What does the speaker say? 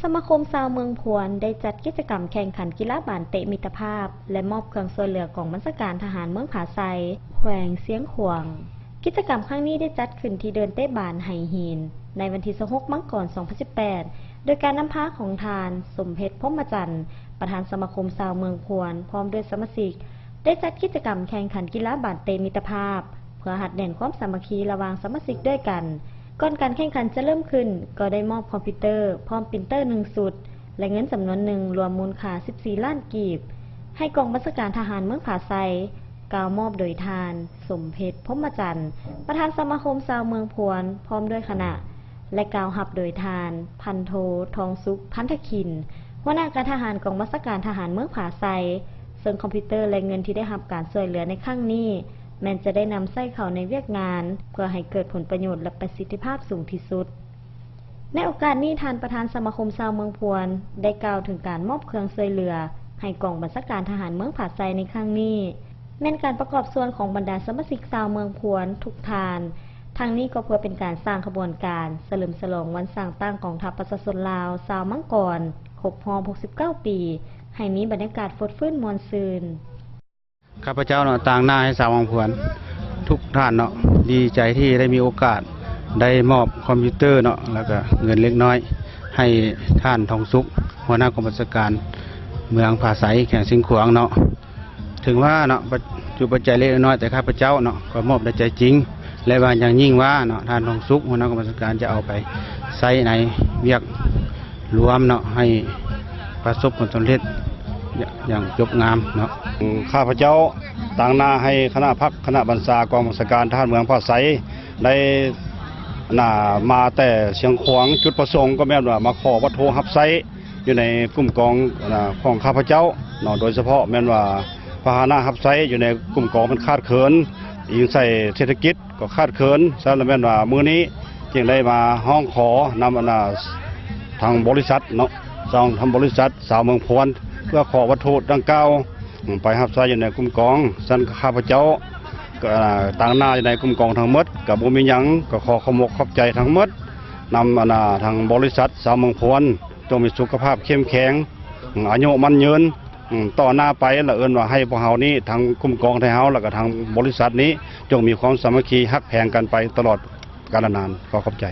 ສະມາຄົມຊາວເມືອງພວນ ໄດ້ຈັດກິດຈະກຳແຂ່ງຂັນກິລາບານເຕະມິດຕະພາບ ແລະ ມອບເຄື່ອງຊ່ວຍເຫຼືອກອງບັນຊາການທະຫານເມືອງຜາໄຊ ແຂວງຊຽງຂວາງ. ກິດຈະກຳຄັ້ງນີ້ໄດ້ຈັດຂຶ້ນທີ່ເດີ່ນເຕະບານໄຫຫີນ ໃນວັນທີຊາວຫົກ ມັງກອນ ສອງພັນສິບແປດ ໂດຍການນຳພາຂອງທ່ານ ສົມເພັດ ພົມມະຈັນ ປະທານສະມາຄົມຊາວເມືອງພວນ ພ້ອມດ້ວຍສະມາຊິກ ໄດ້ຈັດກິດຈະກຳແຂ່ງຂັນກິລາບານເຕະມິດຕະພາບ ເພື່ອຮັດແໜ້ນຄວາມສາມັກຄີລະຫວ່າງສະມາຊິກດ້ວຍກັນ. ກ່ອນການແຂ່ງຂັນຈະເລີ່ມຂຶ້ນ, ກໍໄດ້ມອບຄອມພິວເຕີພ້ອມປຣິນເຕີໜຶ່ງຊຸດ ແລະ ເງິນຈຳນວນໜຶ່ງ ລວມມູນຄ່າສິບສີ່ລ້ານກີບ ໃຫ້ກອງບັນຊາການທະຫານເມືອງຜາໄຊ, ກ່າວມອບໂດຍທ່ານ ສົມເພັດ ພົມມະຈັນ ປະທານສະມາຄົມຊາວເມືອງພວນ ພ້ອມດ້ວຍຄະນະ ແລະ ກ່າວຮັບໂດຍທ່ານ ພັນໂທ ທອງສຸກ ພັນທະຄິນ ຫົວໜ້າການທະຫານກອງບັນຊາການທະຫານເມືອງຜາໄຊ, ເຊິ່ງຄອມພິວເຕີ ແລະ ເງິນທີ່ໄດ້ຮັບການຊ່ວຍເຫຼືອໃນຄັ້ງນີ້ ແມ່ນຈະໄດ້ນຳໃຊ້ເຂົ້າໃນວຽກງານ ເພື່ອໃຫ້ເກີດຜົນປະໂຫຍດ ແລະ ປະສິດທິພາບສູງທີ່ສຸດ. ໃນໂອກາດນີ້, ທ່ານປະທານສະມາຄົມຊາວເມືອງພວນ ໄດ້ກ່າວເຖິງການມອບເຄື່ອງຊ່ວຍເຫຼືອໃຫ້ກອງບັນຊາການທະຫານເມືອງຜາໄຊໃນຄັ້ງນີ້ ແມ່ນການປະກອບສ່ວນຂອງບັນດາສະມາຊິກຊາວເມືອງພວນທຸກທ່ານ. ທັງນີ້ກໍເພື່ອເປັນການສ້າງຂະບວນການສະເຫຼີມສະຫຼອງວັນສ້າງຕັ້ງກອງທັບປະຊາຊົນລາວຊາວມັງກອນ ຄົບຮອບຫົກສິບເກົ້າປີ ໃຫ້ມີບັນຍາກາດຟົດຟື້ນມ່ວນຊື່ນ. ຂ້າພະເຈົ້າເນາະ ຕາງໜ້າໃຫ້ຊາວເມືອງພວນທຸກທ່ານເນາະ ດີໃຈທີ່ໄດ້ມີໂອກາດໄດ້ມອບຄອມພິວເຕີເນາະ ແລ້ວກະເງິນເລັກນ້ອຍໃຫ້ທ່ານ ທອງສຸກ ຫົວໜ້າກອງບັນຊາການເມືອງຜາໄຊ ແຂວງຊຽງຂວາງເນາະ. ເຖິງວ່າເນາະ ປັດ ຈຸປັດໄຈເລັກນ້ອຍ ແຕ່ຂ້າພະເຈົ້າເນາະ ກໍມອບດ້ວຍໃຈຈິງ ແລະ ວ່າຢ່າງຍິ່ງວ່າເນາະ ທ່ານ ທອງສຸກ ຫົວໜ້າກອງບັນຊາການ ຈະເອົາໄປໃຊ້ໃນວຽກລວມເນາະ ໃຫ້ປະສົບຜົນສຳເລັດຢ່າງຈົບງາມເນາະ. ຂ້າພະເຈົ້າຕາງໜ້າໃຫ້ຄະນະພັກ ຄະນະບັນຊາກອງບັນຊາການທະຫານເມືອງຜາໄຊ ໄດ້ ອັນນ່າ ມາແຕ່ຊຽງຂວາງ, ຈຸດປະສົງກໍແມ່ນວ່າມາຂໍວັດຖຸຮັບໃຊ້ຢູ່ໃນກຸ່ມກອງ ອັນນ່າ ຂອງຂ້າພະເຈົ້າເນາະ, ໂດຍສະເພາະແມ່ນວ່າພາຫະນະຮັບໃຊ້ຢູ່ໃນກຸ່ມກອງມັນຂາດເຂີນ, ອີງໃສ່ເສດຖະກິດກໍຂາດເຂີນ, ສະນັ້ນລະແມ່ນວ່າມື້ນີ້ຈຶ່ງໄດ້ມາຮ້ອງຂໍນຳ ອັນນ່າ ທາງບໍລິສັດເນາະ, ທາງ ທາງບໍລິສັດຊາວເມືອງພວນ ເພື່ອຂໍວັດຖຸດັ່ງກ່າວ ໄປຮັບໃຊ້ຢູ່ໃນກຸ່ມກອງ. ສະນັ້ນຂ້າພະເຈົ້າ ກໍ ອ່າ ຕາງໜ້າຢູ່ໃນກຸ່ມກອງທັງໝົດ ກໍບໍ່ມີຫຍັງ, ກໍຂໍຂອບອົກຂອບໃຈທັງໝົດ ນຳ ອັນນ່າ ທາງບໍລິສັດຊາວເມືອງພວນ ຈົ່ງມີສຸຂະພາບເຂັ້ມແຂງ, ອາຍຸໝັ້ນຍືນ ອືມ ຕໍ່ໜ້າໄປ ລະເອີ້ນວ່າໃຫ້ພວກເຮົານີ້ ທັງກຸ່ມກອງໄທເຮົາ ລະກະທາງບໍລິສັດນີ້ ຈົ່ງມີຄວາມສາມັກຄີຮັກແພງກັນໄປຕະຫຼອດການນານ. ຂໍຂອບໃຈ.